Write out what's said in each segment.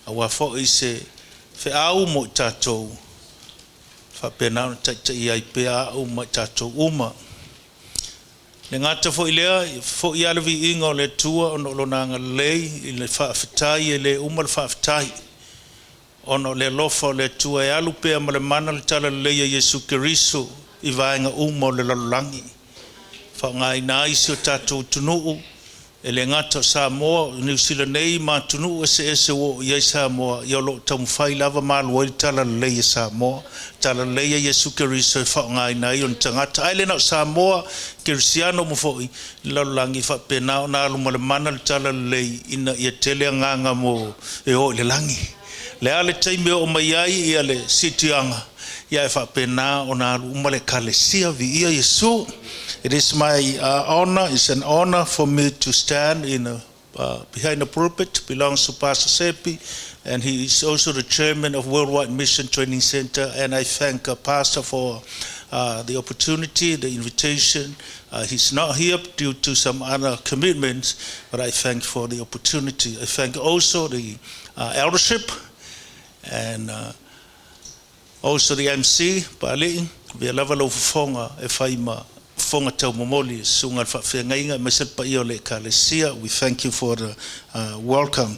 Auā foi se feau mo i tatou, faapena ona taitaia ai pea au ma i tatou uma. Le gata foi lea, foi lava le viiga o le Atua ona o Lona agalelei i le faafetai e le uma le faafetai, ona o le alofa o le Atua e alu pea ma le mana le talalelei a Iesu Keriso i vaega uma o le lalolagi, faaaogaina ai si o tatou atunuu, e le gata o Samoa, o Niu Sila nei ma atunuu eseese ua oo i ai Samoa, ia o lo o taumafai lava ma alu ai le talalelei a Samoa, talalelei a Iesu Keriso e faaaogaina ai ona tagata. Ae le na o Samoa, kerisiano uma foi i le lalolagi, faapena ona alu ma le mana le talalelei ina ia tele agaga mo e o i le lagi. Le a le taimi e oo mai ai ia le siitiaga, ia e faapena ona alu uma le Ekalesia. Viia Iesu. It is my honor, it's an honor for me to stand behind the pulpit, belongs to Pastor Sepi, and he is also the chairman of Worldwide Mission Training Center. And I thank Pastor for the opportunity, the invitation. He's not here due to some other commitments, but I thank for the opportunity. I thank also the eldership and also the MC, Pali, via lava lau fofoga e fai ma fofoga taumomoli, susuga le faafeagaiga ma se paia o le Ekalesia. We thank you for the welcome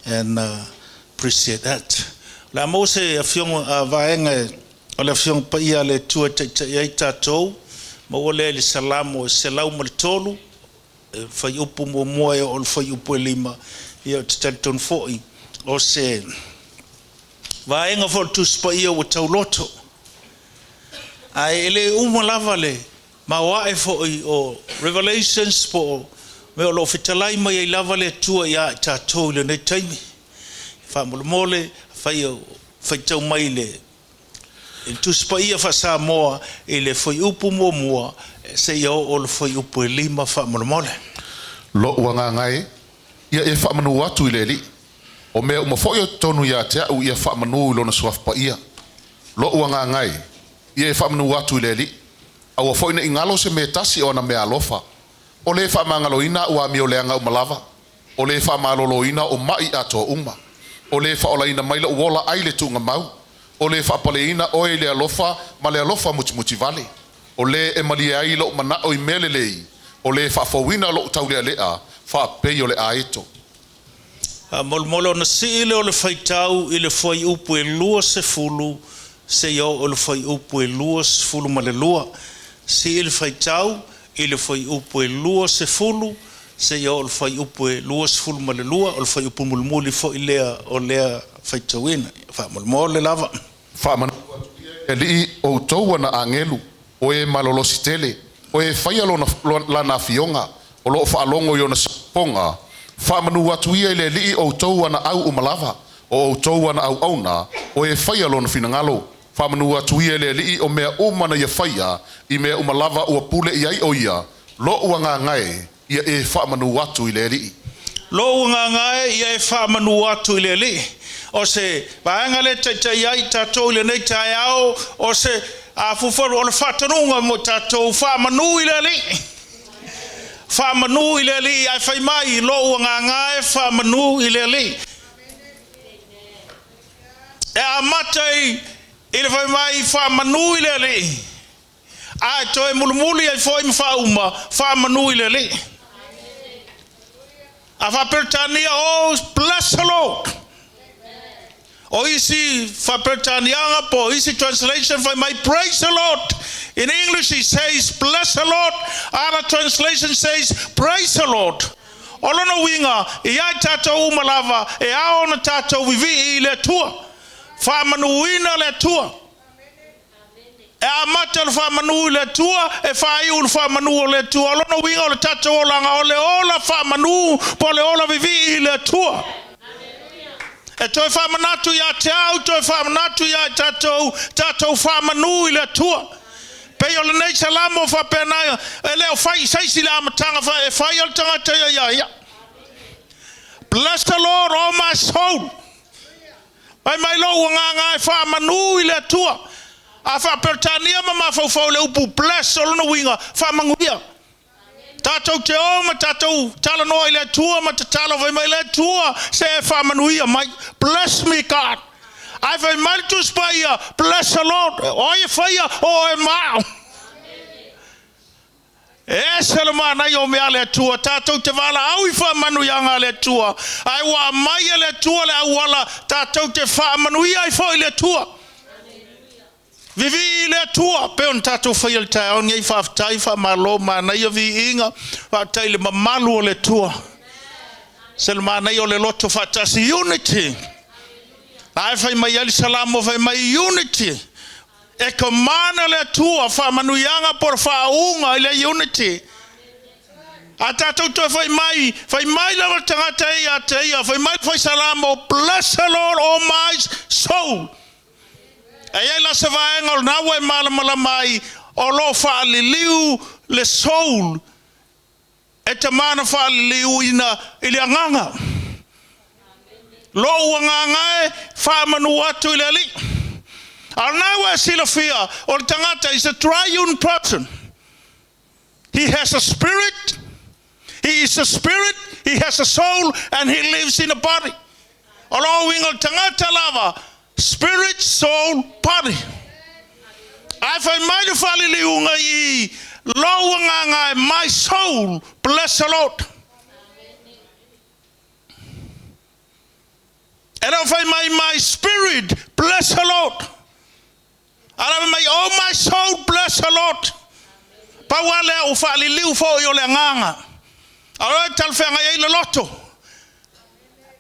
and appreciate that. O le a maua se afioga vaega o le afioga paia a le Atua e taita'i ai tatou, maua lea i le Salamo e 103, e fuaiupu 1 e oo i le fuaiupu e 5. Ia ou te talitonu foi o se vaega foi o le Tusi Paia ua tauloto. Ae e le uma lava le maoae foi o Revelations po o mea o lo o fetalai mai ai lava le Atua iā i tatou i lenei taimi. Faamolemole, fai o faitau mai i le Tusi Paia faa-Samoa i le fuaiupu 1 seia oo i le fuaiupu e 5 faamolemole. Lo'u agaga e, ia e faamanu atu i le Alii. O mea uma foi o totonu ia te a'u ia faamanu i lona suafa paia. Lo'u agaga e, ia e faamanu atu i le Alii. Aua foi ne i galo se mea tasi o ana mea alofa. O le faamagaloina a'u amioleaga uma lava. O le faamaloloina o ma'i atoa uma. O le faaolaina mai la'u ola ai le tuugamau. O le faapaleina oe i le alofa ma le alofa mutimuti vale. O le e malie ai lo'u mana'o i mea lelei. O le faafouina lo'u taulealea faapei o le aeto. Faamolemole ona sii lea o le faitau i le fuaiupu e 20 seia oo i le fuaiupu e 22. Sii le faitau i le fuaiupu e 20 seia oo i le fuaiupu e 22, o le fuaiupu mulimuli foi lea o lea faitauina. Faamolemole lava. Faamanu atu ia i le Alii outou ana agelu, o e malolosi tele, o e faia lona lana afioga, o loo faalogo i ona siufofoga. Faamanu atu ia i le Alii outou ana au uma lava, o outou ana auauna, o e faia lona finagalo. Faamanu atu ia i le Alii o mea uma na ia faia, i mea uma lava ua pule i ai o ia. Lo'u agaga e, ia e faamanu atu i le Alii. Lo'u agaga e, ia e faamanu atu i le Alii. O se vaega le taita'i ai tatou i lenei taeao, o se afuafuaga o le faatonuga mo tatou, faamanu i le Alii. Faamanu i le Alii, ae fai mai, lo'u agaga e faamanu i le Alii. E amata i le fai mai faamanu i le Alii, ae toe mulimuli ai foi ma faauma faamanu i le Alii. A faaperetania, "Oh, bless the Lord." O isi faaperetaniaga po o isi translation fai mai, "Praise the Lord." In English he says, "Bless the Lord." Other translation says, "Praise the Lord." O lona uiga, ia i tatou uma lava, e ao ona tatou vivii i le Atua. Faamanuina le Atua. E amata le faamanu i le Atua, e faaiu le faamanu o le Atua. O lona uiga o le tatou olaga, o le ola faamanu po o le ola vivii i le Atua. E toe faamanatu ia te au, toe faamanatu ia i tatou, tatou faamanu i le Atua. Pei o lenei Salamo faapena, e le o fai i saisi le amataga fa e fai o le tagata ia ia ia. "Bless the Lord, oh my soul." Fai mai lou agaga e faamanu i le Atua. A faaperetania ma mafaufau le upu bless, o lona uiga faamanuia. Tatou te o ma tatou talanoa i le Atua ma tatalo fai mai le Atua se e faamanuia mai. Bless me, God. Ae fai mai le Tusi Paia, bless the Lord. O ai e faia o oe ma au. E ese le manaia o mea a le Atua, tatou te valaau i faamanuiaga a le Atua, ae ua aumai e le Atua le auala tatou te faamanuia ai foi i le Atua. Vivii i le Atua, pei ona tatou faia i le taeao lenei, faafetai, faamalo, manaia viiga, faafetai i le mamalu o le Atua. Se le manaia o le loto faatasi, unity. Ae fai mai ai le Salamo, fai mai unity. E command e le Atua faamanuiaga po o le faauuga i le unity. A tatou toe fai mai, fai mai lava le tagata e ia te ia, fai mai le fai Salamo, bless the Lord, O my soul. E i ai la se vaega o lena ua e malamalama ai, o lo o faaliliu le soul e tama na faaliliuina i le agaga. Lou agaga e faamanu atu i le Alii. A o lena ua e silafia, o le tagata is a triune person. He has a spirit, he is a spirit, he has a soul and he lives in a body. O lona uiga o le tagata lava, spirit, soul, body. Ae fai mai le faaliliuga i i, lou agaga e, my soul, bless the Lord. E le o fai mai my spirit, bless the Lord. A lava mai, oh my soul, bless the Lord. Pau lava lea ua faaliliu foi o le agaga. A o le talafeagai ai le loto.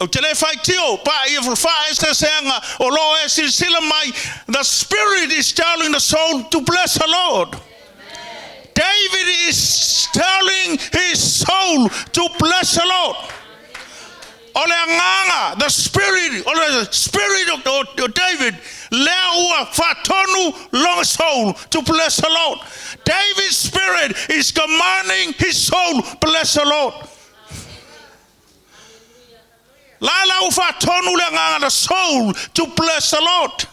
Ou te le faitio, pa ia faaeseeseaga o lo o e silasila mai, the spirit is telling the soul to bless the Lord. David is telling his soul to bless the Lord. O le agaga, the spirit, o le spirit o David, lea ua faatonu lona soul to bless the Lord. David's spirit is commanding his soul, bless the Lord. La la ua faatonu le agaga, the soul, to bless the Lord.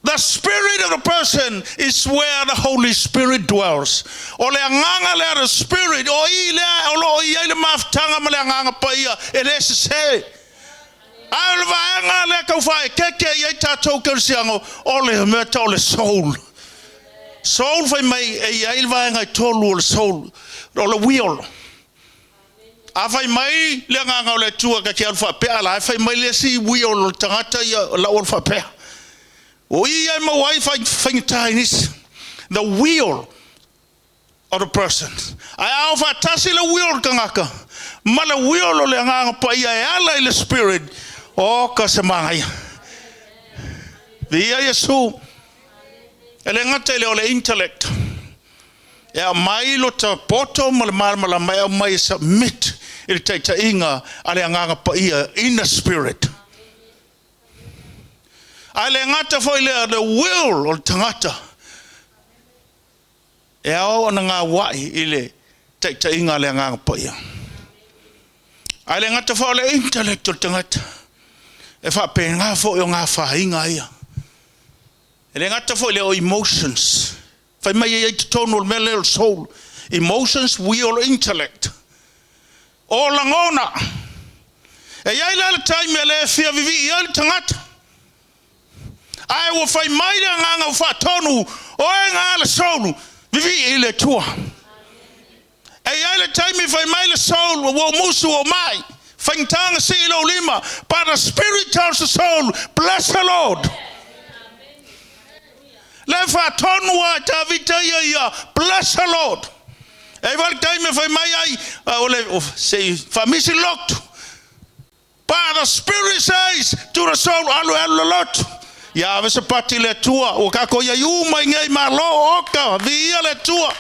The spirit of the person is where the Holy Spirit dwells. O le agaga lea, the spirit, o i lea o lo o i ai le mafutaga ma le Agaga Paia, e le sese. A o le vaega lea tau faaeteete i ai tatou kerisiano, o le mea tau o le soul. Soul fai mai e i ai le vaega e tolu o le soul, o le will. A fai mai le agaga o le Atua ta te alu faapea, a la e fai mai le isi will o le tagata ia lau alu faapea. O i ia e maua ai faigata i nisi. The will of the person. Ae a o faatasi le will o le tagata ma le will o le Agaga Paia e ala i le Spirit, oka se manaia. Viia Iesu. E le gata i le o le intellect. E aumai lota poto ma le malamalama e aumai e submit i le taitaiga a le Agaga Paia in the Spirit. Ae le gata foi lea, the will o le tagata e ao ona gauai i le taitaiga a le Agaga Paia. Ae le gata foi o le intellect o le tagata, e faapena foi o ngā whāinga ia. E le gata foi lea o emotions. Fai mai e i ai totonu o le mea lea o le soul. Emotions, will, intellect. O lagona. E i ai la le taimi e le fia vivii ai le tagata. Ae ua fai mai le agaga ua faatonu, oe ngā le soul, vivii i le Atua. E i ai le taimi fai mai le soul, ua ou musu, ua ou mai. Faigata na sii lou lima, but the spirit tells the soul, bless the Lord. Le faatonu a e Tavita ia ia, bless the Lord. E iwa le taimi e fai mai ai, o le, se i faamisi le lotu. But the spirit says to the soul, alu e alu le lotu. Ia ave se pati i le Atua, ua kako iai uma i ngei malo, oka, viia le Atua.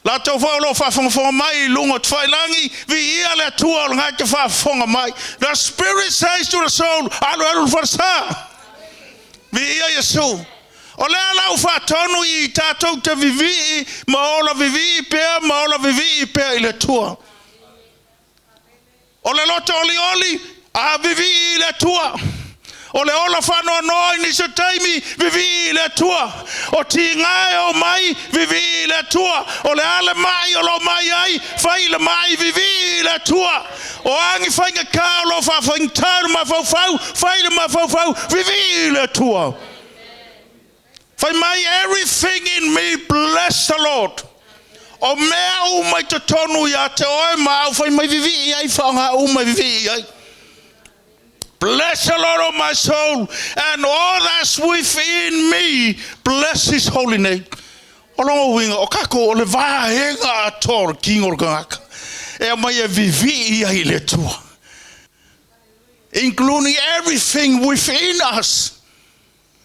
Latou foi o lo o faafogafoga mai i luga o Tafailangi, viia le Atua o lena e te faafofoga mai. The spirit says to the soul, alu alu le falesa. Viia Iesu. O lea la ua faatonu i tatou te vivii ma ola vivii pea ma ola vivii pea i le Atua. O le loto olioli, a vivii i le Atua. O le ola faanoanoa i nisi o taimi, vivii i le Atua. O tiga e oo mai, vivii i le Atua. O le a le mai o lo o mai ai, fai le mai, vivii i le Atua. O a ni faigata o lo o faafaigata i le mafaufau, fai le mafaufau, vivii i le Atua. Fai mai, everything in me bless the Lord. O mea uma i totonu ia te oe ma au, fai mai vivii ai, faaaoga uma e vivii ai. Bless the Lord, O my soul, and all that's within me, bless his holy name. O lona uiga, o tatou o le vaega atoa o le tino o le tagata e aumai e vivii ai i le Atua. Including everything within us.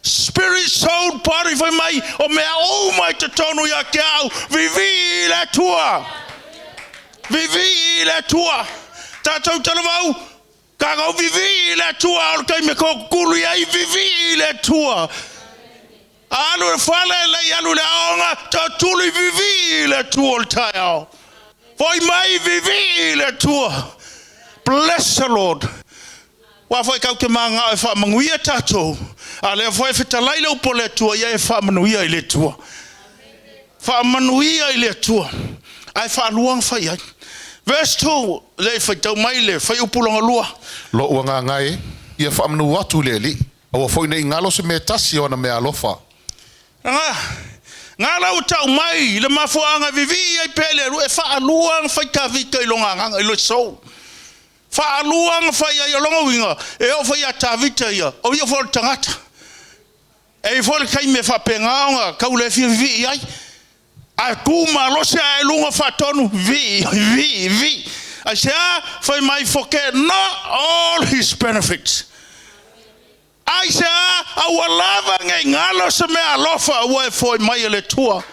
Spirit, soul, body, fai mai, o mea uma i totonu ia te au, vivii i le Atua. Vivii i le Atua. Tatou talavou, tatou vivii i le Atua, o le taimi e tootutulu i ai, vivii i le Atua. Alu i le fale, le i alu i le aoga, tootutulu i vivii i le Atua o le taeao. Foi mai vivii i le Atua. Bless the Lord. Aua foi tatou te mananao e faamanuia tatou, a lea foi e fetalai le upu a le Atua, ia e faamanuia i le Atua. Faamanuia i le Atua. Ae faalua ona fai ai. Verse 2, le i faitau mai le fuaiupu lona lua. Lo'u agaga e, ia faamanu atu i le Alii, aua foi ne i galo se mea e tasi o ana meaalofa. Nga, nga la ua tau mai i le mafuaaga e vivii ai pea i le Alii, e faalua ona fai Tavita i lona agaga, i le soul. Faalua ona fai ai, o lona uiga, e oo foi ia Tavita ia, o ia foi o le tagata. E i ai foi le taimi e faapena ona tau le fia vivii ai, ae tu malosi ae i luga faatonu, vivii, vivii, vivii. Aisea? Fai mai, forget not all his benefits. Aisea? Aua lava ne i galo se meaalofa ua e foai mai e le Atua.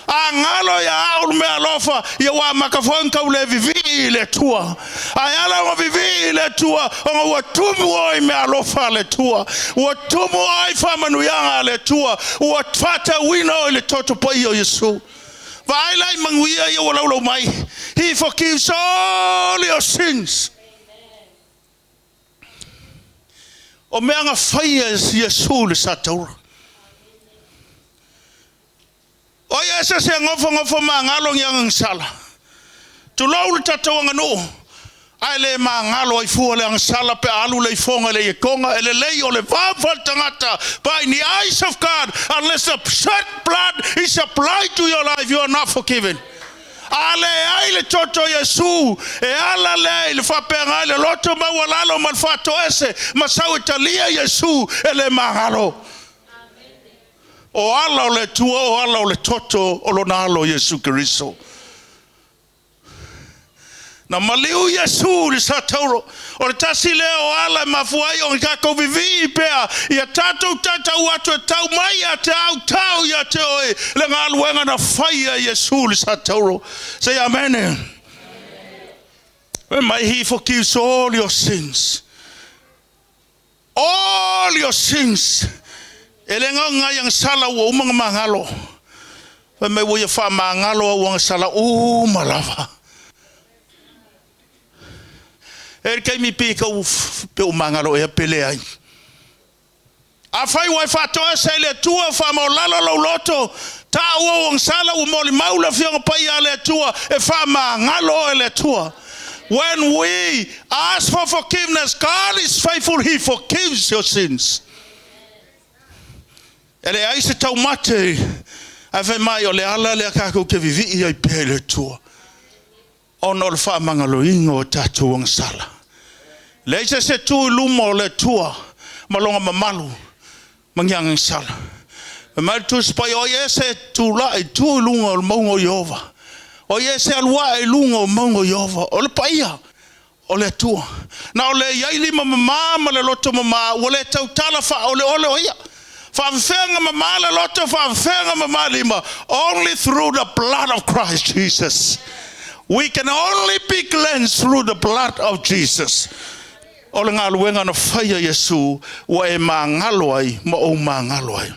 A galo ia au le meaalofa, ia ua amata foi ona tau le vivii i le Atua. Ae ala ona vivii i le Atua, ona ua tumu oe i meaalofa a le Atua. Ua tumu oe i faamanuiaga a le Atua. Ua faatauina oe i le toto paia o Iesu. Vaai la i manuia ia ua laulau mai. He forgives all your sins. O mea na faia e Iesu i le sataura. O ai ea se isi e nofonofo magalo ni agasala? Tulou le tatou aganuu, ae le magalo ai fua le agasala pe a alu le ifoga i le ietoga, e lelei o le va faale-tagata, but in the eyes of God, unless the shed blood is applied to your life, you are not forgiven. A leai le toto o Iesu, e ala lea i le faapea i le loto maualalo ma le faatoese ma sau e talia Iesu, e le magalo. O ala o le Atua, o ala o le toto o lona alo Iesu Keriso. Na maliu Iesu i le satauro. O le tasi lea o ala e mafua ai ona tatou vivii pea ia tatou tatau atu e tau mai ia te au, tau ia te oe le galuega na faia e Iesu i le satauro. Say amen. Fai mai, he forgives all your sins. All your sins. E le gao nai agasala ua uma ona magalo. Fai mai ua ia faamagalo au agasala uma lava. E le taimi pei tau pe o magalo ea pe leai. Afai ua e faatoese i le Atua, faamaolalo lou loto, tau ou agasala ua molimau le Afioga Paia a le Atua, e faamagalo oe le Atua. When we ask for forgiveness, God is faithful, He forgives your sins. E leai se taumate, ae fai mai o le ala lea tatou te vivii ai pea i le Atua, ona o le faamagaloina o tatou agasala. Leai se isi e tu i luma o le Atua ma lona mamalu ma ni agasala. Fai mai le Tusi Paia, o ai ea se tulai tu i luga o le mauga o Ieova? O ai ea se alu ae i luga o mauga o Ieova? O le paia o le Atua. Na o le i ai lima mama ma le loto mama, ua le tautala faaoleole o ia. Faafefea mama le loto, faafefea mama lima. Only through the blood of Christ Jesus. We can only be cleansed through the blood of Jesus. O le galuega na faia Iesu, ua e magalo ai ma ou magalo ai.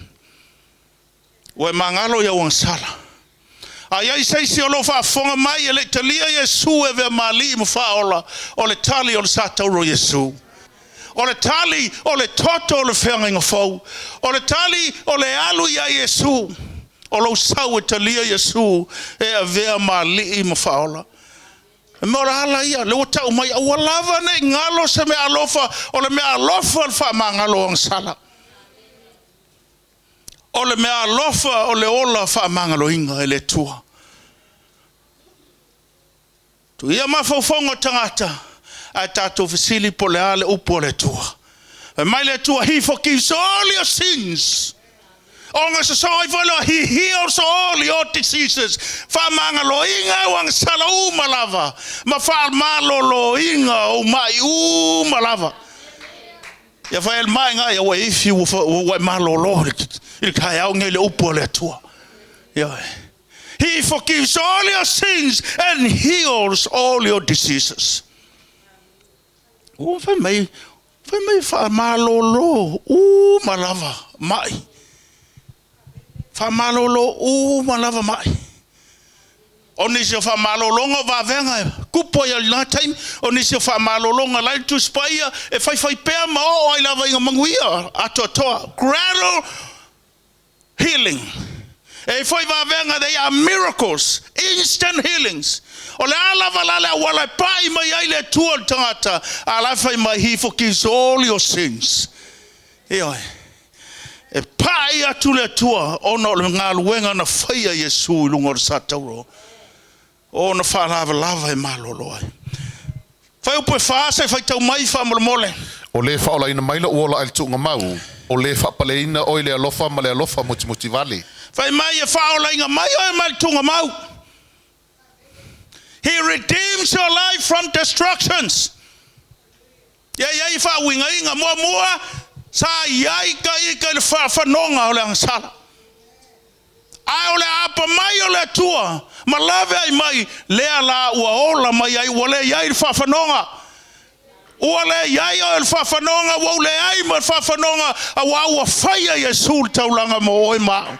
Ua e magalo i au agasala. A i ai se isi o lo o faafofoga mai e le i talia Iesu e avea ma Alii ma Faaola, o le tali o le satauro o Iesu. O le tali o le toto o le feagaiga fou. O le tali o le alu ia Iesu. O lou sau e talia Iesu e avea ma alii ma faaola. E mea o le ala ia, le ua tau mai, aua lava ne i galo se mea alofa, o le mea alofa o le faamagalo o agasala. O le mea alofa o le ola faamagaloina e le Atua. Tuu ia mafaufauga o tagata, ae tatou fesili po o le a le upu a le Atua. Fai mai le Atua, "He forgives all your sins." Ona sosoo ai foi lea, "He heals all your diseases." Faamagaloina o agasala uma lava, ma faamaloloina o mai uma lava. Ia fai le mai ngai ua ifi ua e malolo i le taeao nei le upu a le Atua. Ia. He forgives all your sins and heals all your diseases. Ua fai mai faamalolo uma lava mai. Faamalolo uma lava mai. O nisi o faamalologa o vavega e kupu ai lena taimi, o nisi o faamalologa la i le Tusi Paia e faifai pea ma oo ai lava ina manuia atoatoa. Gradual healing. E foi vavega, they are miracles, instant healings. O le a lava la le auala e pai mai ai le Atua le tagata, a la fai mai, "He forgives all your sins." Ioe. E pai atu le Atua ona o le galuega na faia Iesu i luga o le satauro. O na faalavalava e malolo ai. Fai upu e fa se faitau mai faamolemole. O le faaolaina mai lou ola ai le tuugamau, o le faapaleina oe i le alofa ma le alofa mutimutivale. Fai mai e faaolaina mai oe mai le tuugamau. He redeems your life from destructions. Ia iai faauigaina muamua sa iai ka ika i le faafanoga o le agasala. Ae o le apa mai o le Atua ma lave ai mai lea la ua ola mai ai ua le iai le faafanoga. Ua le iai o le faafanoga ua ule ai ma le faafanoga auā ua faia Iesu le taulaga mo oe ma au.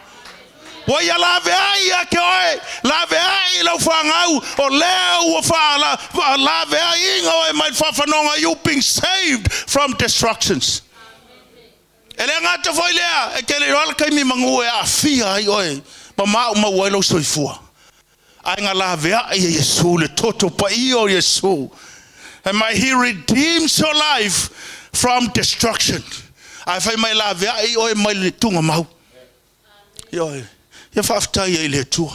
Ua ia lave ai ia te oe, lave ai lau fanau, o lea ua lave ai inga oe mai le faafanoga, you being saved from destructions. E le gata foi lea, e te le ala kaimi manu e aafia ai oe, ma mau mau ai lau soifua. Ae na lave ai e Iesu, le toto paia o Iesu. And my, He redeems your life from destruction. Ae fai mai lave ai oe mai le tuugamau. Ioe, ia faafetai ai le Atua.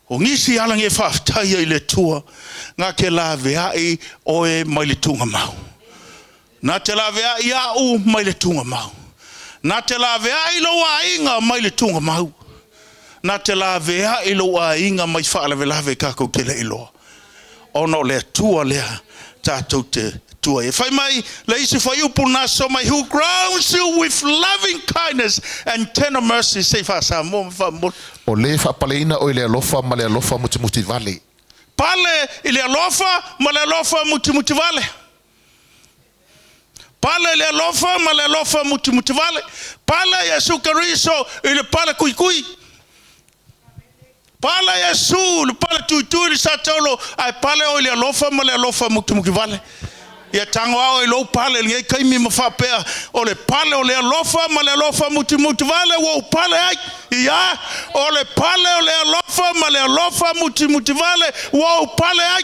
O nisi ala e faafetai ai le Atua, ngā te lave ai oe mai le tuugamau. Na te lave ai au mai le tuugamau. Na te lave ai lou aiga mai le tuugamau. Na te lave ai lou aiga mai faalavelave kākou te le iloa. Ona o le Atua lea tātou te tua. E fai mai le isi fuaiupu na so mai, "Who crowns you with loving kindness and tender mercy." Se faa-Samoa ma faamoli. O le faapaleina oe i le alofa ma le alofa mutimutivale. Pale i le alofa ma le alofa mutimutivale. Pale i le alofa ma le alofa mutimutivale. Pale Iesu Keriso i le pale kuikui. Pale Iesu le pale tuitui le sataolo ae pale o i le alofa ma le alofa mutimutivale. Ia tango ao i lou pale lenei kaimi ma faapea o le pale o le alofa ma le alofa mutimutivale ua ou pale ai. Ia, o le pale o le alofa ma le alofa mutimutivale ua ou pale ai.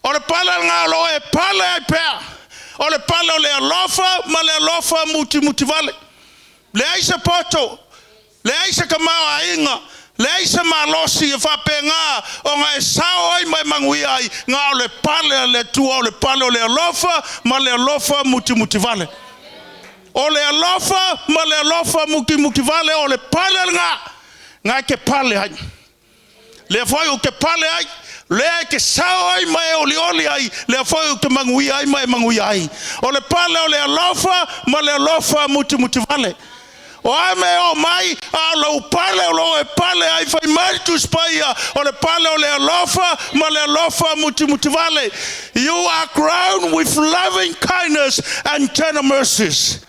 O le pale ngā lo e pale ai pea. O le pale o le alofa ma le alofa mutimutivale. Leai se poto, leai se tamaoaiga, leai se malosi e faapena ona e sao ai ma e manuia ai, na o le pale a le Atua, o le pale o le alofa ma le alofa mutimutivale. O le alofa ma le alofa mutimutivale o le pale lena, ngā ke pale ai. Lea foi o te pale ai, lea e te sao ai ma e olioli ai, lea foi o te manuia ai ma e manuia ai. O le pale o le alofa ma le alofa mutimutivale. O a me o mai, a o lau pale o lo e pale ai fai mai Tusi Paia, o le pale o le alofa ma le alofa mutimutivale. You are crowned with loving kindness and tender mercies.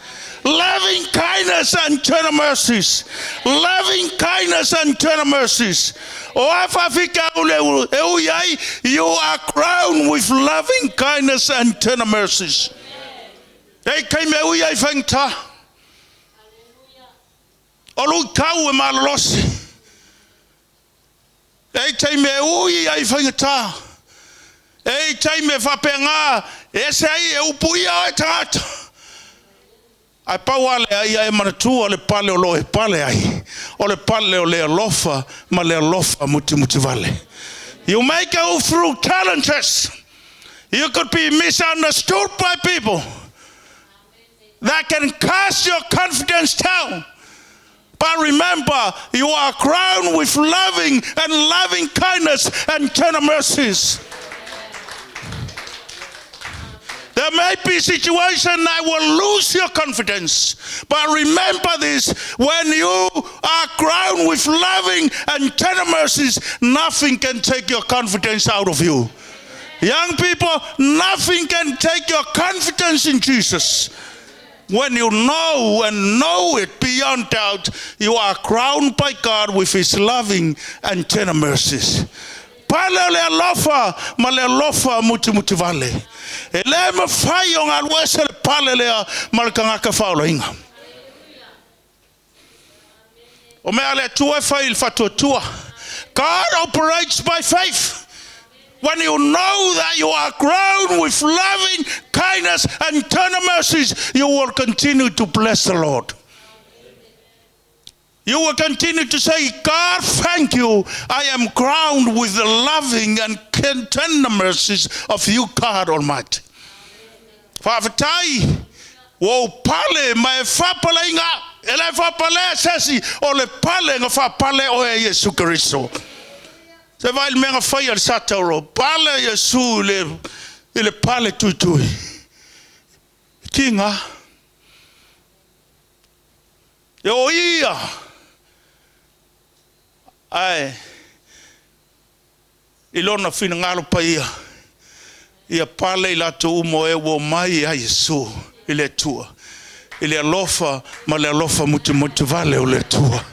Loving kindness and tender mercies. Loving kindness and tender mercies. O a faafika ule e ui ai, you are Crowned with loving kindness and tender mercies. E taimi e ui ai faigata. O luitau e malolosi. E taimi e ui ai faigata. E taimi e faapega e ese ai e upuia oe e tagata. Ae pau lava lea ia e manatua le pale o lo o e pale ai. O le pale o le alofa ma le alofa mutimutivale. You may go through challenges. You could be misunderstood by people that can cast your confidence down. But remember, you are crowned with loving and loving kindness and tender mercies. There may be situations that will lose your confidence. But remember this, when you are crowned with loving and tender mercies, nothing can take your confidence out of you. Young people, nothing can take your confidence in Jesus. When you know and know it beyond doubt, you are crowned by God with His loving and tender mercies. Pale o le alofa ma le alofa mutimutivale. E le mafai ona alu ese le pale lea ma le tagata faaolaina. O mea a le Atua e fai i le faatuatua. God operates by faith. When you know that you are crowned with loving kindness and tender mercies, you will continue to bless the Lord. You will continue to say, God, thank you. I am crowned with the loving and tender mercies of you, God Almighty. Faafetai, ua ou pale ma e faapaleina, e le faapalea se isi, o le pale na faapale oe e Iesu Keriso. Se vaai i le mea na faia e le Satauro, pale Iesu i le, i le pale tuitui. Tiga. E o ia, ae i lona finagalo paia, ia pale i latou uma o e ua omai ia Iesu i le Atua, i le alofa ma le alofa mutimutuvale o le Atua.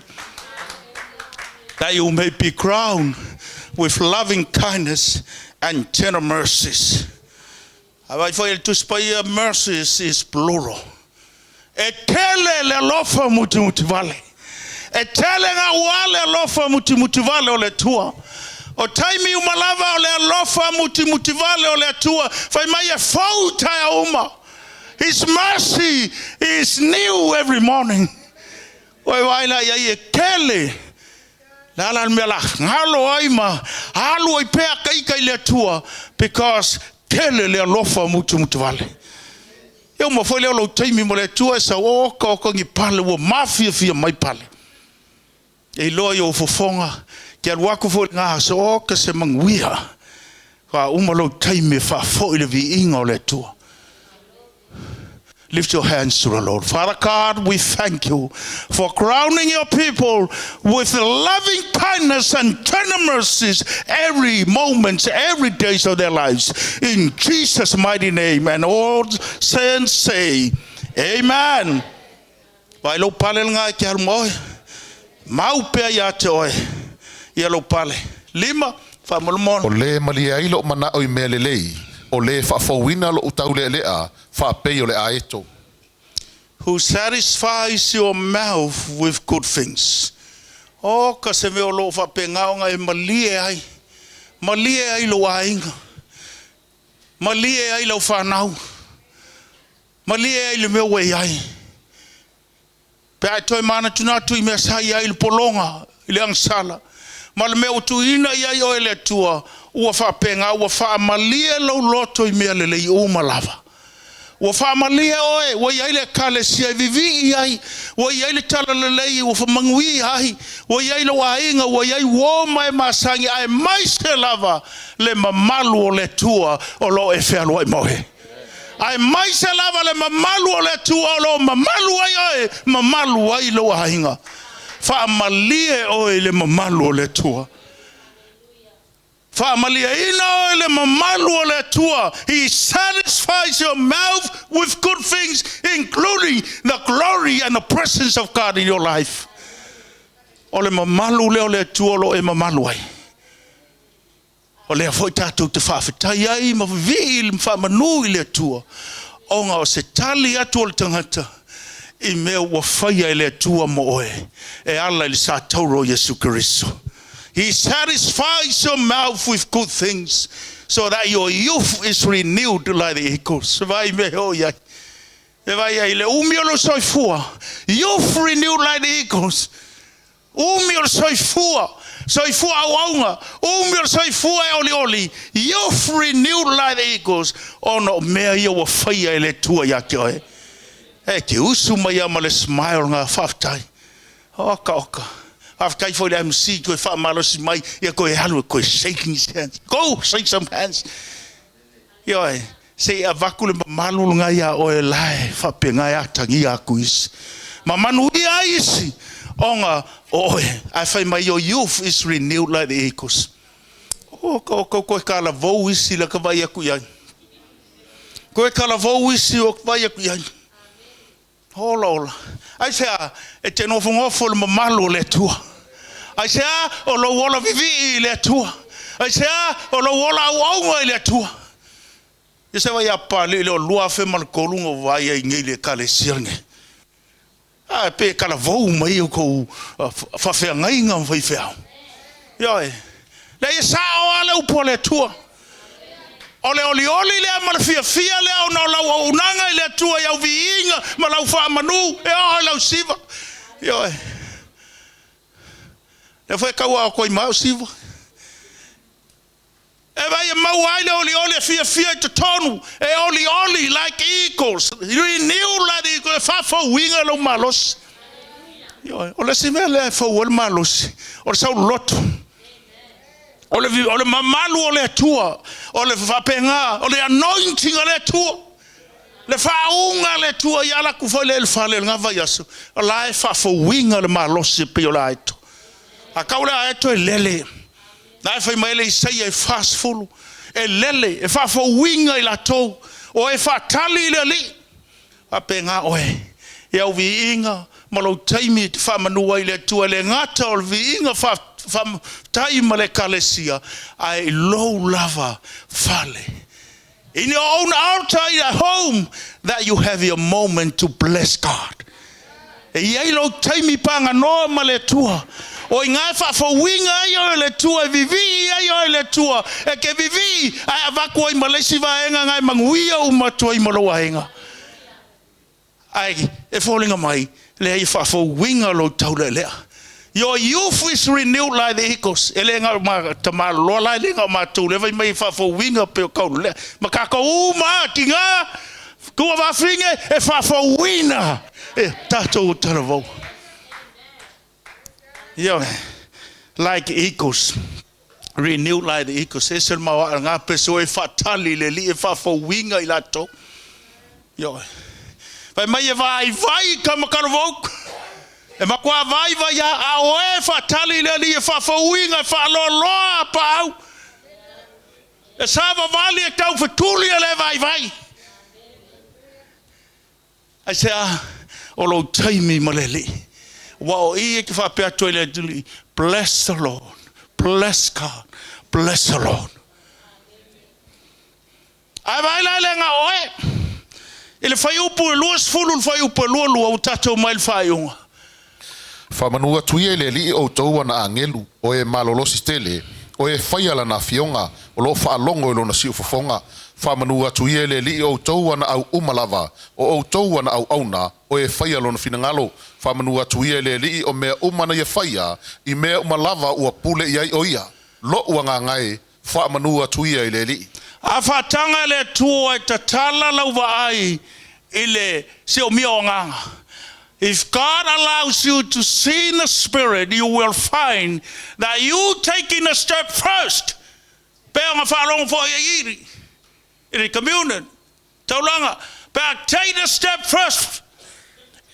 That you may be crowned with loving kindness and tender mercies. A vaai foi e le Tusi Paia, mercies is plural. E tele le alofa mutimutivale. E tele gauā le alofa mutimutivale o le Atua. O taimi uma lava o le alofa mutimutivale o le Atua, fai mai e fou taeao uma. His mercy is new every morning. Ua e vaai la i ai e tele. Le a la le mea la galo ai ma alu ai pea ka ika i le Atua because tele le alofa mutumutu vale. Ia uma foi lea o lou taimi ma le Atua e sau oka oka ni pale ua mafiafia mai pale. E iloa i ou fofoga ke alu aku foi i lena aso oka se manuia. Faatoa uma lou taimi e faafoi le viiga o le Atua. Lift your hands to the Lord. Father God, we thank you for crowning your people with loving kindness and tender mercies every moment, every days of their lives. In Jesus' mighty name, and all saints say, Amen. Vaai lou pale lena e te alu ma oe. Mau pea ia te oe ia lou pale. Lima, faamolemole. O lē malie ai loʻu manaʻo i mea lelei, o lē faafouina loʻu taulealea faapei o le aeto. Who satisfies your mouth with good things. Oka se mea o lo o faapena ona e malie ai, malie ai lou aiga, malie ai lau fanau, malie ai le mea ua i ai. Pe a e toe manatunatu i mea sa i ai i le pologa, i le agasala, ma le mea ua tuuina i ai oe e le Atua, ua faapena, ua faamalie lou loto i mea lelei uma lava. Ua faamalie oe, ua i ai le Ekalesia e vivii ai, ua i ai le talalelei ua faamanuia ai, ua i ai lou aiga, ua i ai uo ma e masani, aemaise lava le mamalu o le Atua o lo o e fealuai ma oe. Aemaise lava le mamalu o le Atua o lo o mamalu ai oe, mamalu ai lou aiga. Faamalie oe i le mamalu o le Atua. Faamalieina oe i le mamalu o le Atua. He satisfies your mouth with good things, including the glory and the presence of God in your life. O le mamalu lea o le Atua o lo o e mamalu ai. O lea foi tatou te faafetai ai ma vivii ma faamanu i le Atua, ona o se tali atu o le tagata i mea ua faia e le Atua mo oe, e ala i le sa tauro o Iesu Keriso. He satisfies your mouth with good things so that your youth is renewed like the eagles. Vai me o iai. E vai ai le umi o lo soifua. Youth renewed like the eagles. Umi o le soifua. Soifua auauga. Umi o le soifua e olioli. Youth renewed like the eagles. Ona o mea ia ua faia e le Atua ia te oe. E te usu mai ia ma le smile ngā faafetai. Oka oka. Faafetai foi le MC koe faamalosi mai ia koe alu koe shaking his hands. Go shake some hands. Ioe, se i avatu le mamalu lena ia oe la e faapena e atagia atu isi. Ma manuia ai isi ona o oe. Ae fai mai your youth is renewed like the eagles. Oka oka koe kalavou isi la ka vai aku iai. Koe kalavou isi o vai aku iai. Ola ola. Ai se a, e te nofonofo le mamalu o le Atua. Ai se a, o lou ola vivii i le Atua. Ai se a, o lou ola auauga i le Atua. Ia se vai a pali le o 2003 ngo vai ai nei le ekalesia lenei. A pe kalavou mai o kou faafeagaiga ma faifeau. Ioe. Lea ia sao lava le upu a le Atua. O le olioli lea ma le fiafia lea ona o lau auaunaga i le Atua i au viiga ma lau faamanu e oo i lau siva. Ioe. Lea foi e tau ao ai mai o siva. E vai e maua ai le olioli e fiafia i totonu, e olioli like eagles, renew like eagles, e faafouina lou malosi. Ioe. O le isi mea lea e fou ai le malosi, o le saoloto. O le mamalu o le Atua, o le faapena, o le anointing o le Atua. Le faauga le Atua i ala atu foi le fale o le vaiaso. O la e faafouina le malosi e pei o le aeto. A kau le aeto e lele. Na e fai mai le Isaia e 40. E lele, e faafouina i latou. O e faatali i le Alii. Faapena oe. E au viiga ma lou taimi te faamanua i le Atua le gata o le viiga faafetai ma le ekalesia, ae i lou lava fale. In your own altar at home, that you have your moment to bless God. E iai lou taimi paganoa ma le Atua. O i ngā faafouina ai oe le Atua, e vivii ai oe le Atua, e ke vivii, ae avaku ai ma le isi vaega ngai manuia uma atu ai ma lou aiga. Ae e foliga mai, lea i faafouina lou taulelea. Your youth is renewed like the eagles. E le ngau ma tamaloloa la e le ngau matou le vai mai faafouina pe o kaulelea. Ma kākou uma tinga, kua vafinge e faafouina e tātou talavou. Ioe, like eagles. Renewed like the eagles. E se maua ngā peso e faatali le li e faafouina i latou. Ioe. Fai mai e vai vai ka makalavou. E makua vai vai a o e faatali le li e faafouina e faaloaloa paau. E sava vali e tau fetuli e le vai vai. Ai se a, o lou taimi ma le Alii. Ua o i e ke faapea atu ai le Alii, bless the Lord, bless God, bless the Lord. Ae vai la le ngā oe. I le whaiupu e 20 le whaiupu e 22 ua tatou mai le faaiuga. Faamanu atu ia i le Alii outou ana agelu, o e malolosi tele, o e faia lana afioga, o loo faalogo i lona siufofoga. Faamanu atu ia i le Alii outou ana au uma lava, o outou ana auauna, o e faia lona finagalo. Faamanu atu ia i le Alii o mea uma na ia faia, i mea uma lava ua pule i ai o ia. Lo'u agaga e, faamanu atu ia i le Alii. A faataga le Atua e tatala lau vaai i le siomia o agaga. If God allows you to see in the spirit, you will find that you taking a step first. Pe nga whaalongo fo i iri. I le communion. Taulanga. Pe a take the step first.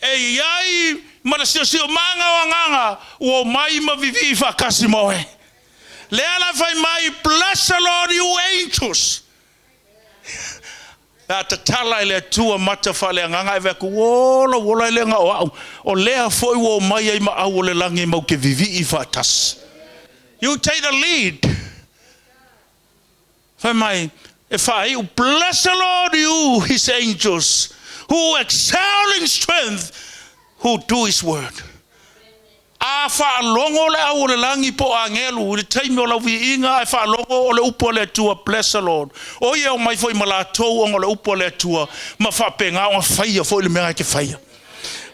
E iai ma le siosio manga o agaga ua mai ma vivi whakasi moe. Le ala fai mai, bless the Lord, you angels. A tatala i le Atua mata faaleagaga e vea ku ola ola i le nga o au. O lea foi ua o mai ai ma au o le langi mau ke vivii faatasi. You take the lead. Fai mai e faaiu, "Bless the Lord, you his angels, who excel in strength, who do his word." A faalogo le au o le lagi po o agelu i le taimi o lau viiga ae faalogo o le upu a le Atua, "Bless the Lord." O ia o mai foi ma latou ona o le upu a le Atua ma faapena ona faia foi le mea e te faia.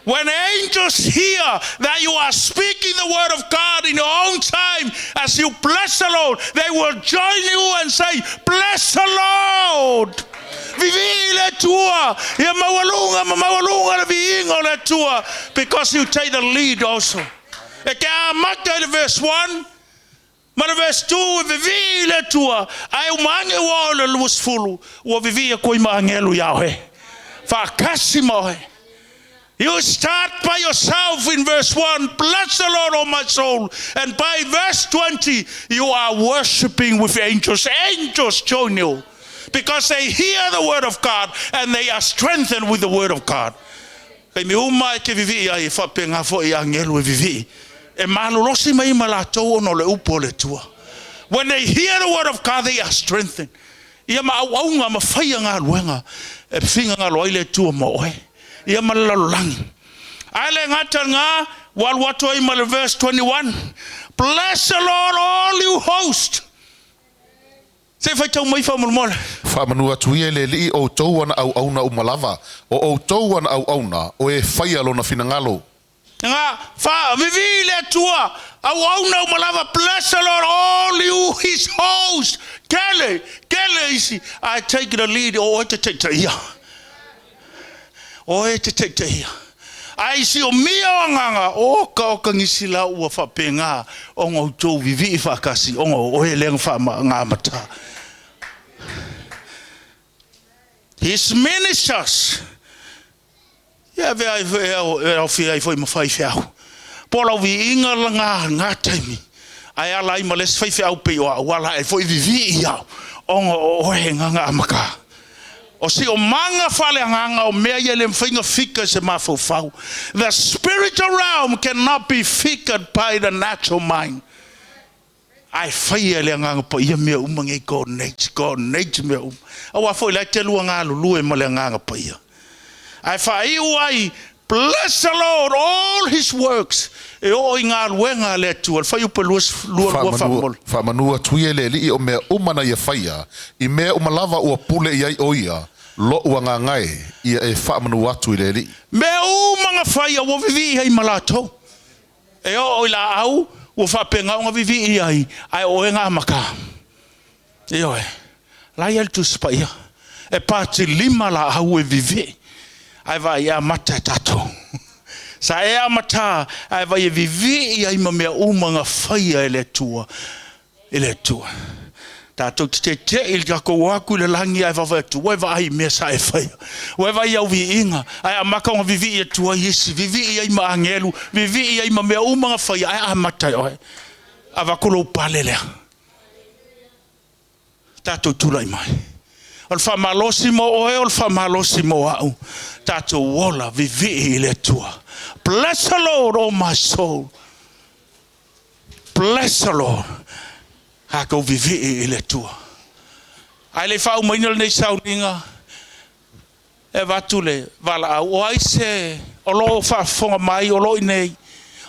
When angels hear that you are speaking the word of God in your own time as you bless the Lord, they will join you and say, "Bless the Lord." Vivii le Atua, ia maualuga ma maualuga le viiga o le Atua, because you take the lead also. E ke amata i le verse 1, ma le verse 2, e vivii le Atua, ae umaage ua o le 20, ua vivii e koi ma angelu ia oe. Whaakasi ma oe. You start by yourself in verse 1, "Bless the Lord, O my soul." And by verse 20, you are worshiping with angels. Angels join you because they hear the word of God and they are strengthened with the word of God. Kei mi uma e te vivi ai e whapenga fo i angelu e vivi. E malolosi mai ma latou ona o le upu o le Atua. When they hear the word of God, they are strengthened. Ia ma au aunga ma whaia ngā luenga e whinga ngā loa i le Atua ma oe. Ia ma le lalolagi. Ae le gata ngā, walu atu ai ma le verse 21. "Bless the Lord, all you host." Se faitau mai faamolemole. Faamanu atu ia i le Alii outou ana auauna uma lava, o outou ana auauna, o e faia lona finagalo. Nga fa vivi le Atua auauna uma lava. "Bless the Lord, all you his host." Kele, kele isi. I take the lead o e te teita ia. O e te teita ia. Ai si o mia o nganga o ka o kangisi la ua whapenga o ngau tō vivi i whakasi o ngau o he lenga wha ngā mata. His ministers. Ia ve ai e au e au fi ai foi ma whai whiau. Po lau vi inga la ngā, ngā taimi. Ai ala ai ma les whai whiau pe o au ala e foi vivi i au. O ngā o he ngā ngā maka. O si o manga whale nganga o mea ia le mwhainga fika se mafaufau. The spiritual realm cannot be figured by the natural mind. Ae faia le Agaga Paia mea uma nei coordinate, coordinate mea uma. Aua foi la e te lua galulue ma le Agaga Paia. Ae faaiu ai, "Bless the Lord, all his works." E oo i galuega a le Atua, le fuaiupu e 22 faamolemole. Faamanu atu ia i le Alii o mea uma na ia faia, i mea uma lava ua pule i ai o ia, loʻu agaga e, ia e faamanu atu i le Alii. Mea uma na faia ua vivii ai ma latou. E oo i laau ua faapena ona vivii ai, ae o oe na amata. Ioe, la ia le Tusi Paia, e patilima laau e vivii, ae vaai e amata e tatou. Sa e amata, ae vai e vivii ai ma mea uma na faia e le Atua, e le Atua. Tatou te tete'i i le tatou o atu i le lagi ae vaavaai atu, ua e vaai i mea sa e faia. Ua e vaai i au viiga, ae amata ona vivii atu ai isi, vivii ai ma agelu, vivii ai ma mea uma na faia, ae amata e oe. Avatu lou pale lea. Tatou tulai mai. O le faamalosi mo oe, o le faamalosi mo au. Tatou ola vivii i le Atua. "Bless the Lord, oh my soul. Bless the Lord." Tatou vivii i le Atua. Ae le faaumaina lenei sauniga, e avatu le valaau. O ai se o loo faafofoga mai o loo i nei,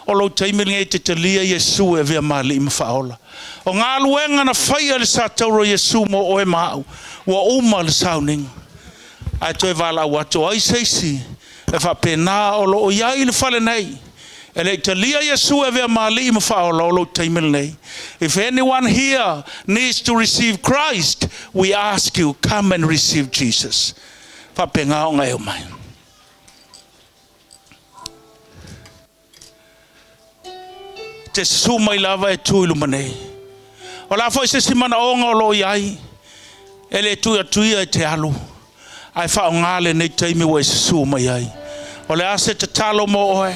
o lou taimi lenei e te talia Iesu e avea ma Alii ma Faaola. O galuega na faia e le satauro Iesu mo oe ma au, ua uma le sauniga. Ae toe valaau atu, o ai se isi e faapena o loo i ai i le fale nei, e le i talia Iesu e avea ma Alii ma Faaola, o lou taimi lenei. If anyone here needs to receive Christ, we ask you, come and receive Jesus. Faapena ona e omai. Te susu mai lava e tu i luma nei. O la foi se isi manaoga o loo i ai, e le tui atu ia e te alu, ae faaaoga lenei taimi ua e susu mai ai. O le a se tatalo mo oe?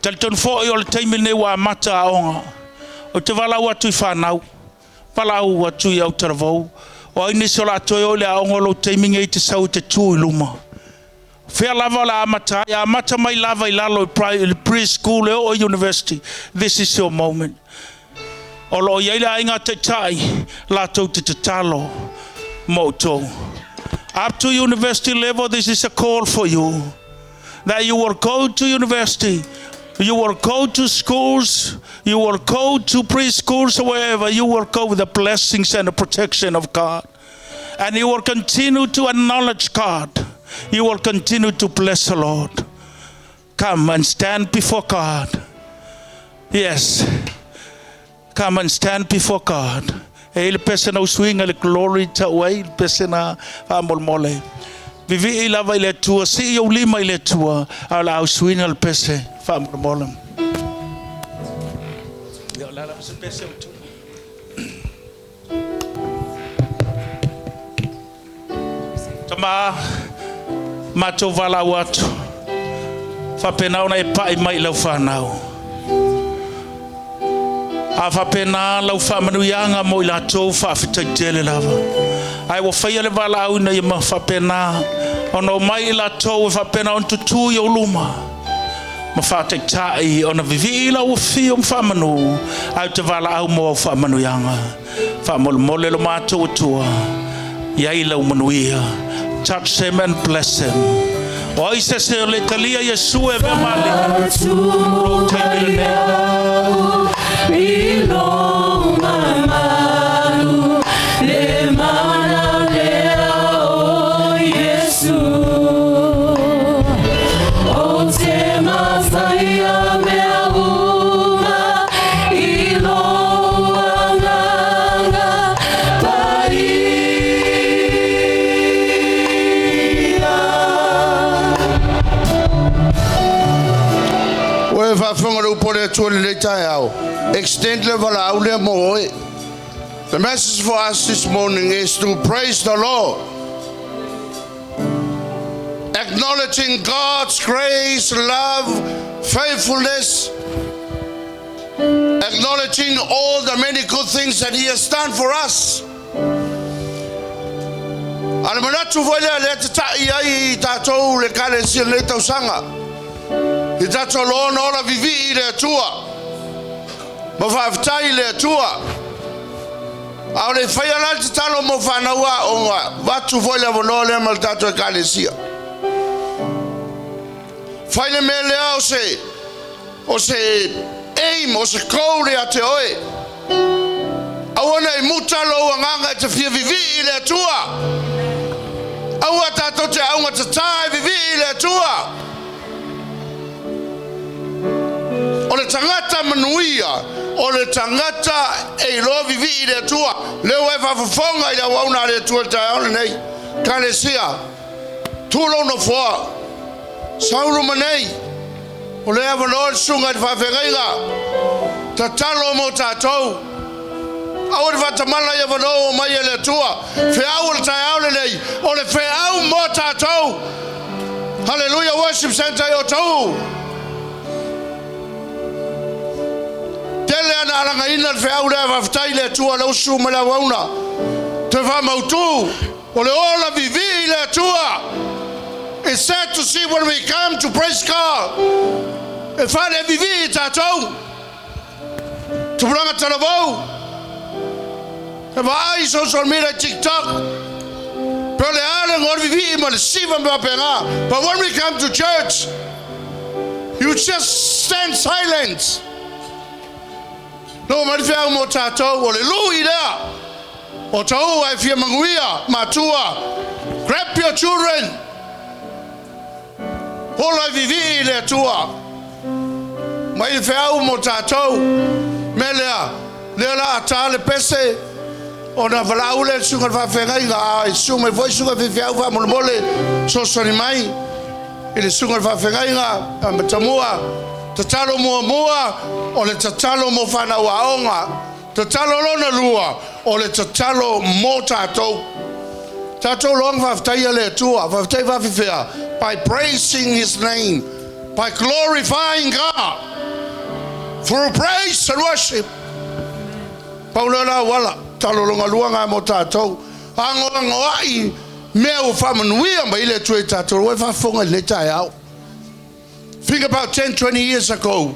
Talitonu foi o le taimi lenei ua amata aoga. Ou te valaau atu i fanau, valaau atu i autalavou, o ai nisi o le a toe o i le aoga o lou taimi nei te sau i te tu i luma. Fea lava o le a amata ai, amata mai lava i lalo i le preschool e oo i university. This is your moment. O lo o i ai le aiga taitai latou te tatalo mo outou. Up to university level, this is a call for you. That you will go to university, you will go to schools, you will go to preschools, wherever, you will go with the blessings and the protection of God. And you will continue to acknowledge God. You will continue to bless the Lord. Come and stand before God. Yes. Come and stand before God. E le pese na usuinga le glory ta uai, le pese na faamolemole. Vivii lava i le Atua, sii ou lima i le Atua, a o le a usuina le pese faamolemole. Ia, o le a lava se pese o tu. Tama, matou valaau atu, faapena ona e pai mai i lau fanau. A faapena lau faamanuiaga mo i latou, faafetai tele lava. Ae ua faia le valaau ina ia faapena ona omai i latou e faapena ona tutū i ou luma ma faataitai ona vivii lau afio ma faamanu, ae ou te valaau mo au faamanuiaga. Faamolemole lo matou Atua, i ai lau manuia. Touch them and bless them. O ai se isi o le talia Iesu e avea ma Alii? Lou taimi lenei. Ua e faafofoga le upu a le Atua i lenei taeao, extend le valaau lea mo oe. The message for us this morning is to praise the Lord. Acknowledging God's grace, love, faithfulness, acknowledging all the many good things that He has done for us. A le manatu foi lea lea tatai ai i tatou le Ekalesia i lenei tausaga, i tatou loa ona ola vivii i le Atua, ma faafetai i le Atua. A o le faia la le tatalo mo fanau aoga, avatu foi le avanoa lea ma le tatou Ekalesia. Fai le mea lea o se, o se aim, o se goal ia te oe. Aua ne i muta lou agaga e te fia vivii i le Atua. Aua tatou te augatatā e vivii i le Atua. O le tagata manuia, o le tagata e iloa vivii i le Atua. Lea ua e faafofoga i le auauna a le Atua i le taeao lenei. Ekalesia, tu lou nofoa, sau luma nei, o lea e avanoa le susuga i le faafeagaiga, tatalo mo tatou. Aua le faatamala i avanoa ua aumai e le Atua. Feau o le taeao lenei, o le feau mo tatou. Hallelujah Worship Center i Otahuhu. Tele ana alagaina le feau lea, faafetai i le Atua lea ua susu mai le auauna. Toe faamautu, o le ola vivii i le Atua. It's sad to see when we come to praise God, e fale vivii tatou. Tupulaga talavou, e vaai i social media i TikTok, pe o le a le goli vivii ma le siva ma faapena. But when we come to church, you just stand silent. No mai le feau mo tatou, o le lui lea. O tau ai fia manuia, matua. Grab your children. Ola vivii i le Atua. Mai le feau mo tatou. Mea lea, lea la a ta le pese, ona valaau lea i le susuga i le faafeagaiga, a susu mai foi susuga faifeau faamolemole, fesoasoani mai i le susuga i le faafeagaiga a Matamua. Tatalo muamua, o le tatalo mo fanau aoga. Tatalo lona lua, o le tatalo mo tatou. Tatou loa faafetaia le Atua, faafetai faafefea, by praising His name, by glorifying God through praise and worship. Pau lea o le auala, tatalo lona lua lena mo tatou. Anoanoai mea ua faamanuia mai le Atua i tatou, ua e faafofoga i lenei taeao. Think about 10, 20 years ago,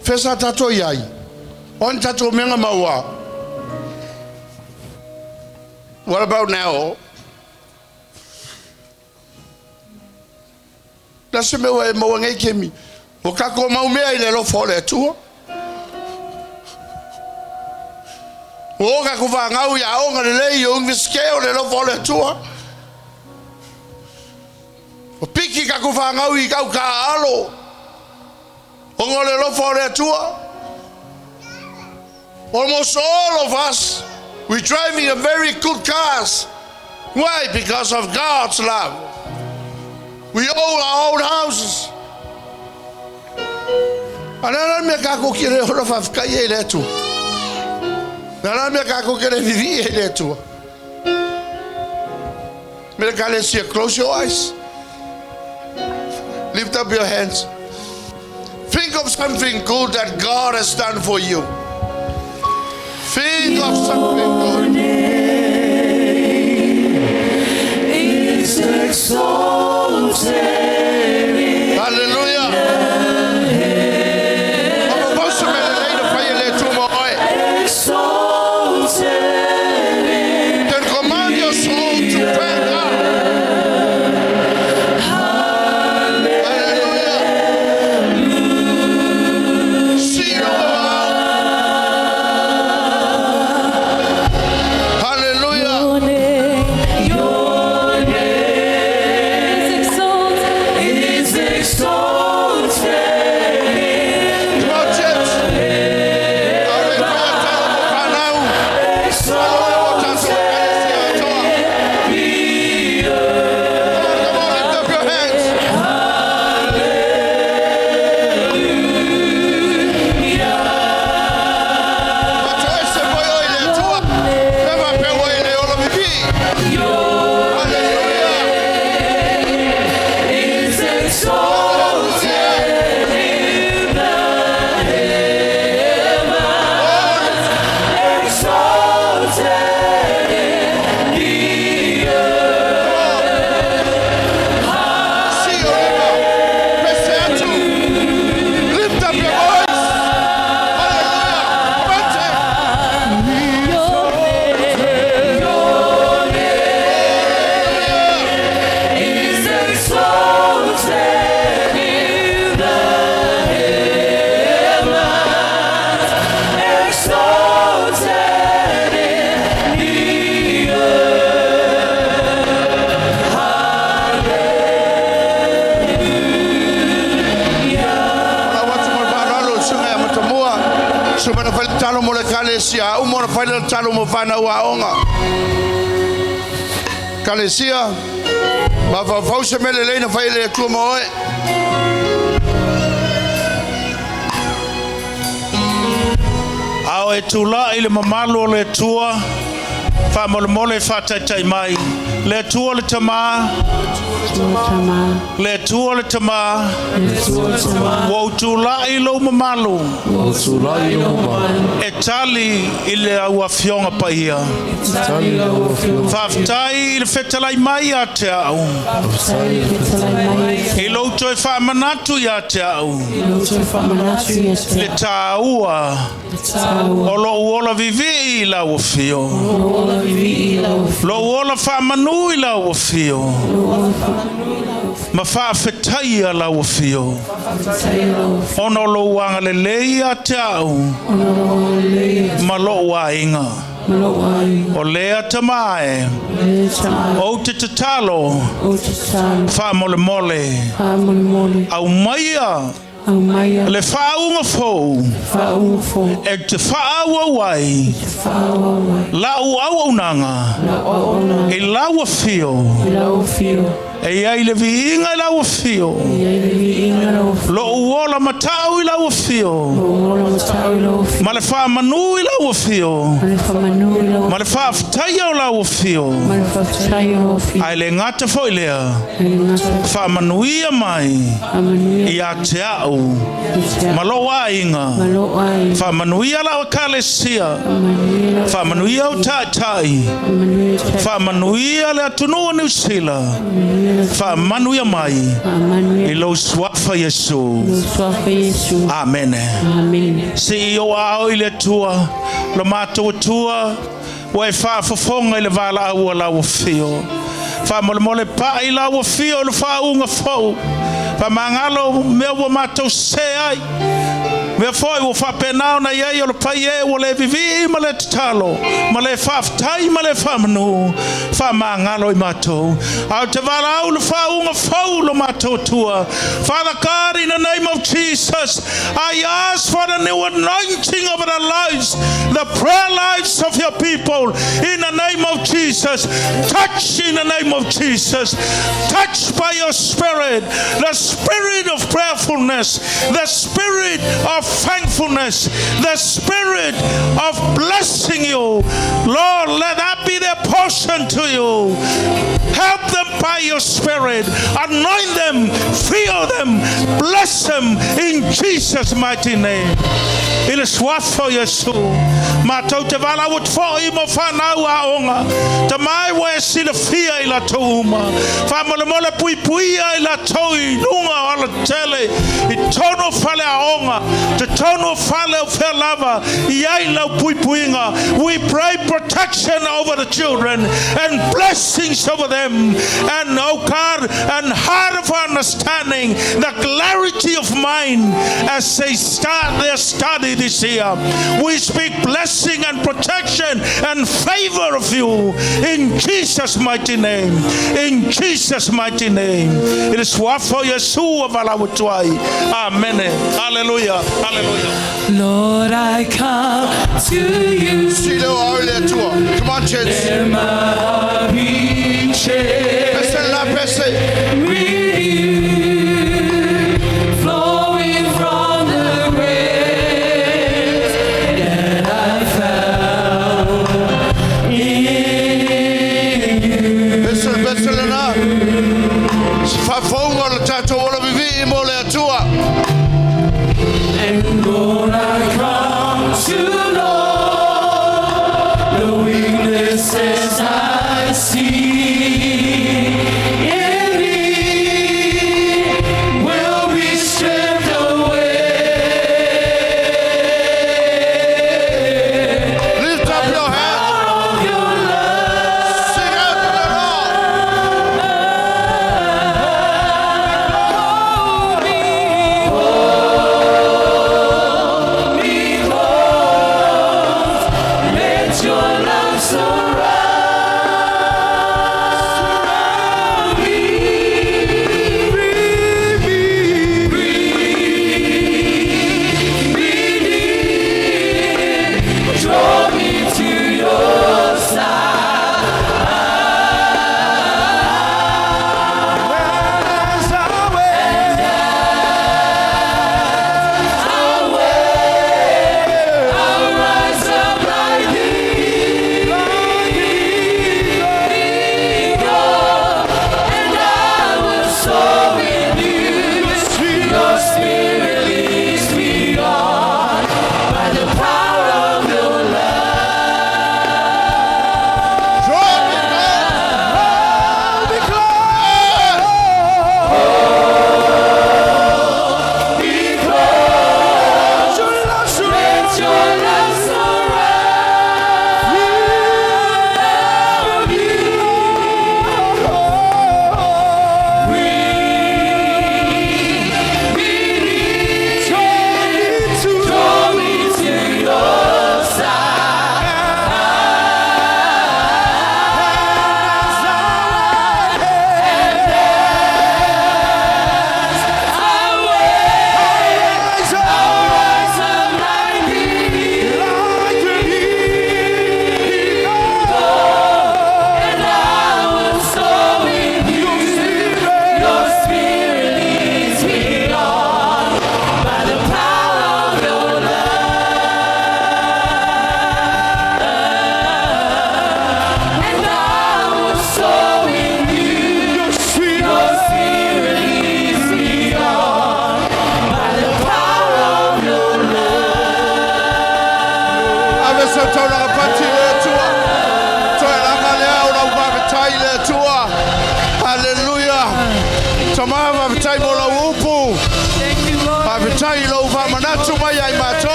fea sa tatou i ai? O ni tatou mea na maua? What about now? Na se mea ua e maua nei kemi. O kako mau mea i le alofa o le Atua. O kako whangau i aoga lelei o Universite o le alofa o le Atua. O piki kako whangau i kau ka alo. O ngā le alofa o le Atua. Almost all of us, we're driving a very good cars. Why? Because of God's love. We own our own houses. A na mea kako ki le ora whawhikai e le Atua. Na mea kako ki le vivi e le Atua. Me le kalesia, close your eyes. Lift up your hands. Think of something good that God has done for you. Think of something good. Is exalted. Hallelujah. Mafaufau se mea lelei na fai e le Atua mo oe. Exalted. Then command your soul to thank God. Hallelujah. See you Hallelujah. Your name is exalted. Is exalted. Come on, church. Exalted. Come on, lift up your hands. Matoese moe oi le Atua. Leva pe oi le ola vivi. Hallelujah. Is exalted in the heavens. Exalted in the earth. See you later. Press atu. Lift up your voice. Hallelujah. Come on, church. Your name is exalted in the heavens. Exalted in the earth. Ola watu mo whanalo sunga ya matamua. Suma na whai talo mo le kalesia. Umo na whai le talo mo whanau aonga. Kalesia. Mafaufau se mea lelei na fai e le Atua mo oe. A o e tula'i le mamalu o le Atua, faamolemole e faataitai mai. Le Atua le Tamā, le Atua le Tamā, ua ou tula'i lou mamalu e tali i le au afioga paia. Faafetai i le fetalai mai ia te a'u, i lou toe faamanatu ia te a'u, le tāua o lou ola vivii i lau afio. Lou ola faamanu i lau afio. Ma faafetaia lau afio. Ona o lou agalelei ia te a'u ma lo'u aiga. O lea Tamā e, ou te tatalo, faamolemole, aumaia le faauga fou e te faaauau ai la'u auaunaga i lau afio e iai le viiga i lau afio lo'u ola mata'u i lau afio ma le faamanu i lau afio ma le faafetaia o lau afio ae le gata fo'i lea faamanuia mai ia te a'u ma lou aiga faamanuia lau ekalesia faamanuia au ta'ita'i faamanuia le atunuu o Niu Sila. Faamanuia mai i lou suafa Iesu. Amene. Se i o ao i le Atua, lo matou Atua, ua e faafofoga i le valaau a lau afio. Faamolemole pai lau afio i le faauuga fou. Faamagalo mea ua matou sese ai. Mea foi ua faapena ona i ai o le pai e ua le vivii ma le tatalo, ma le faafetai ma le faamanu, faamagalo i matou. Ae ou te valaau le faauuga fou lo matou Atua. Father God, in the name of Jesus, I ask for the new anointing over the lives, the prayer lives of your people. In the name of Jesus, touch in the name of Jesus, touch by your spirit, the spirit of prayerfulness, the spirit of thankfulness, the spirit of blessing you. Lord, let that be their portion to you. Help them by your spirit. Anoint them, fill them, bless them in Jesus' mighty name. I le suafa o Iesu. Matou te valaau atu foi mo fanau aoga. Tamai ua e silafia i latou uma. Faamolemole puipuia i latou i luga o alatele. I totonu o fale aoga. Totonu o fale o fea lava. I ai lau puipuiga. We pray protection over the children and blessings over them. And oh God, and heart of understanding, the clarity of mind as they start their study this year. We speak blessing and protection and favor of you in Jesus' mighty name. In Jesus' mighty name. I le suafa o Iesu e valaau atu ai. Amen. Hallelujah. Hallelujah. Lord, I come to you. Silo ao i le Atua. Come on, kids. Let my heart be changed. Pese la pese. With you, flowing from the grace that I found in you. Pese pese lena. Se faafouga o le tatou ola vivii mo le Atua. And Lord, I come to know the weaknesses I see in me will be stripped away. Lift up your hands. Power of your love. Sing out to the Lord. Hold me, hold me.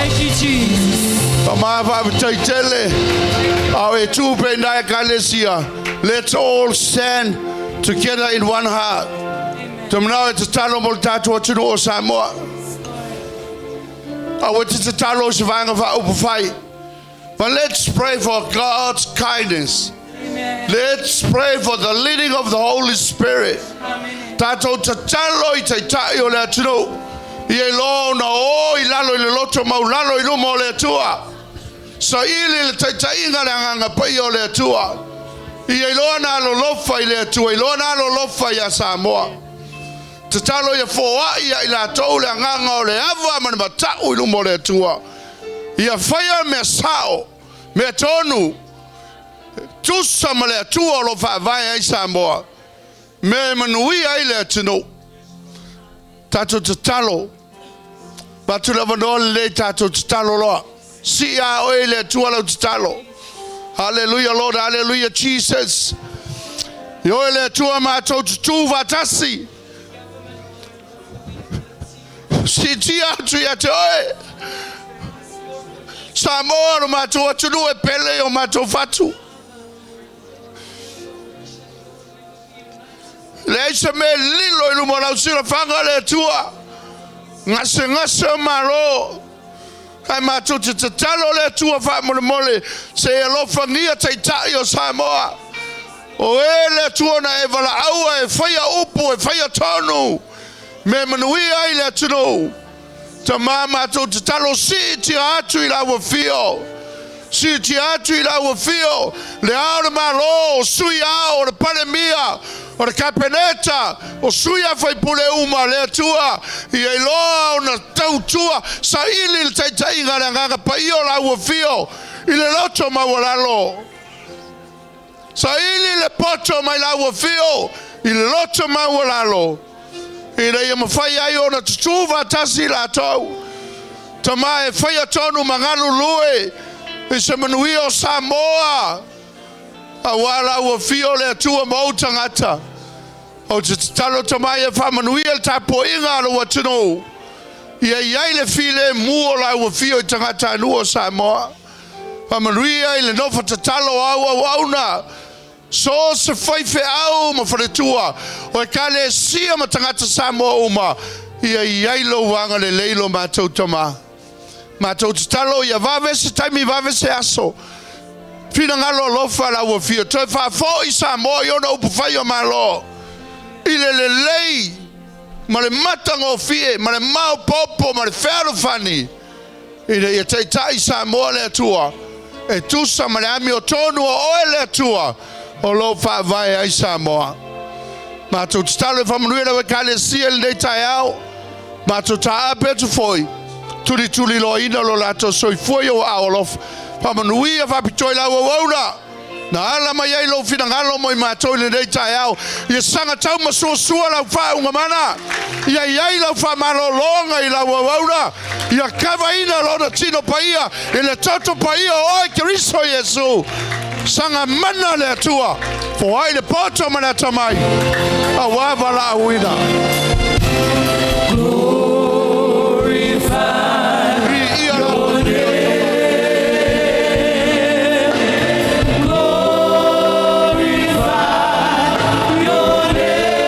Thank you, Jesus. Tama faafetai tele. A o e tu pea i ekalesia. Let's all stand together in one heart. Te manao e tatalo mo le tatou atunuu o Samoa. Aua e te tatalo i se vaega faaupufai. But let's pray for God's kindness. Amen. Let's pray for the leading of the Holy Spirit. Amen. Tatou tatalo i taitai o le atunuu. Ia iloa ona o i lalo i le loto maualalo i luma o le Atua. Saili le taitaiga a le Agaga Paia o le Atua. Ia iloa ona alolofa i le Atua, iloa ona alolofa ia Samoa. Tatalo ia foai ia i latou le agaga o le ava ma le matau i luma o le Atua. Ia faia mea sao, mea tonu, tusa ma le Atua o lo o faavae ai Samoa, mea e manuia ai le atunuu. Tatou tatalo, avatu le avanoa lelei tatou tatalo loa. Sii a oe i le Atua lau tatalo. Hallelujah Lord, hallelujah Jesus. I oe le Atua matou tutū faatasi. Siitia atu ia te oe. Samoa lo matou atunuu e pele i o matou fatu. Leai se mea e lilo i luma o lau silafaga le Atua. Gasegase o Malo. Ae matou te tatalo le Atua faamolemole se i alofagia Taitai o Samoa. O e le Atua na e valaauina e faia upu e faia tonu mea e manuia ai le atunuu. Tama matou tatalo siitia atu i lau afio. Siitia atu i lau afio le Ao o le Malo, o Sui Ao, o le Palemia, o le Kapeneta, o sui a faipule uma, le Atua, ia iloa ona tautua saili le taitaiga a le Agaga Paia o lau afio i le loto maualalo. Saili le poto mai lau afio i le loto maualalo, ina ia mafai ai ona tutū faatasi i latou. Tama e faia tonu ma galulue i se manuia o Samoa, aua lau afio le Atua ma ou tagata. Ou te tatalo tama ia faamanuia le tapuaiga a lou atunuu, ia i ai le filemu o lau afio i tagatanuu o Samoa. Faamanuia i le nofo tatalo a au auauna, so o se faifeau ma faletua o ekalesia ma tagata Samoa uma, ia i ai lou agalelei lo matou Tama. Matou tatalo ia vave se taimi, vave se aso. Finagalo alofa lau afio, toe faafoi Samoa i ona upufai o Malo i le lelei ma le matagofie ma le maopoopo ma le fealofani, ina ia taitai Samoa le Atua e tusa ma le amiotonu o oe le Atua o lo o faavae ai Samoa. Matou tatalo e faamanuia lau ekalesia i lenei taeao. Matou taape atu foi, tulituliloaina lo latou soifua i ou aao alofa. Faamanuia faapitoa i lau auauna na ala mai ai lou finagalo mo i matou i lenei taeao. Ia saga taumasuasua lau faauuga ia i ai lau faamalologa i lau auauna, ia kavaina lona tino paia i le toto paia o oe Keriso Iesu. Saga mana le Atua, foai le poto ma le atamai, auā valaauina. Glorify Viia lau your name. Glorify your name.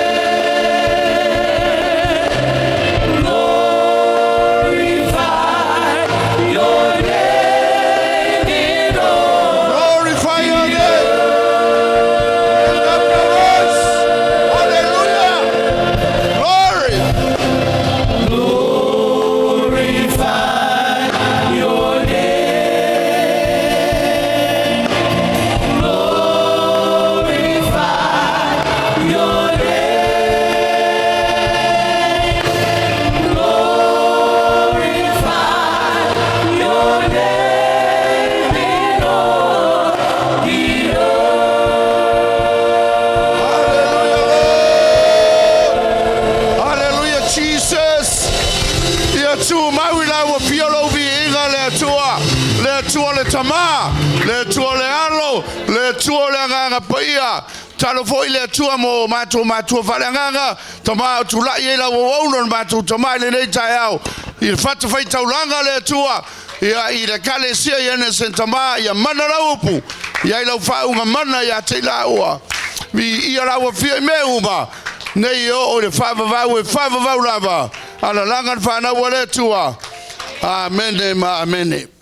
Glorify your name in all Glorify your name. Lift up your voice. Hallelujah. Glory. Glorify your name. Glorify your name. Glorify your name in all the earth. Hallelujah, Lord. Hallelujah, Jesus. Ia tumau i lau afio lou viiga le Atua. Le Atua le Tama, le Atua le Alo, le Atua le Agaga Paia. Talo foi le Atua mo matou matua faaleagaga, tama o tulai ai lau auauna le matou tama i lenei taeao. I le fatafaitaulaga le Atua. Ia i le ekalesia i ene sentama ia mana lau upu ia i lau faauga mana ia te i laua. Viia lau afia i mea uma nei o o le faavavau e faavavau lava alalaga le fanau a le Atua. Amene ma amene.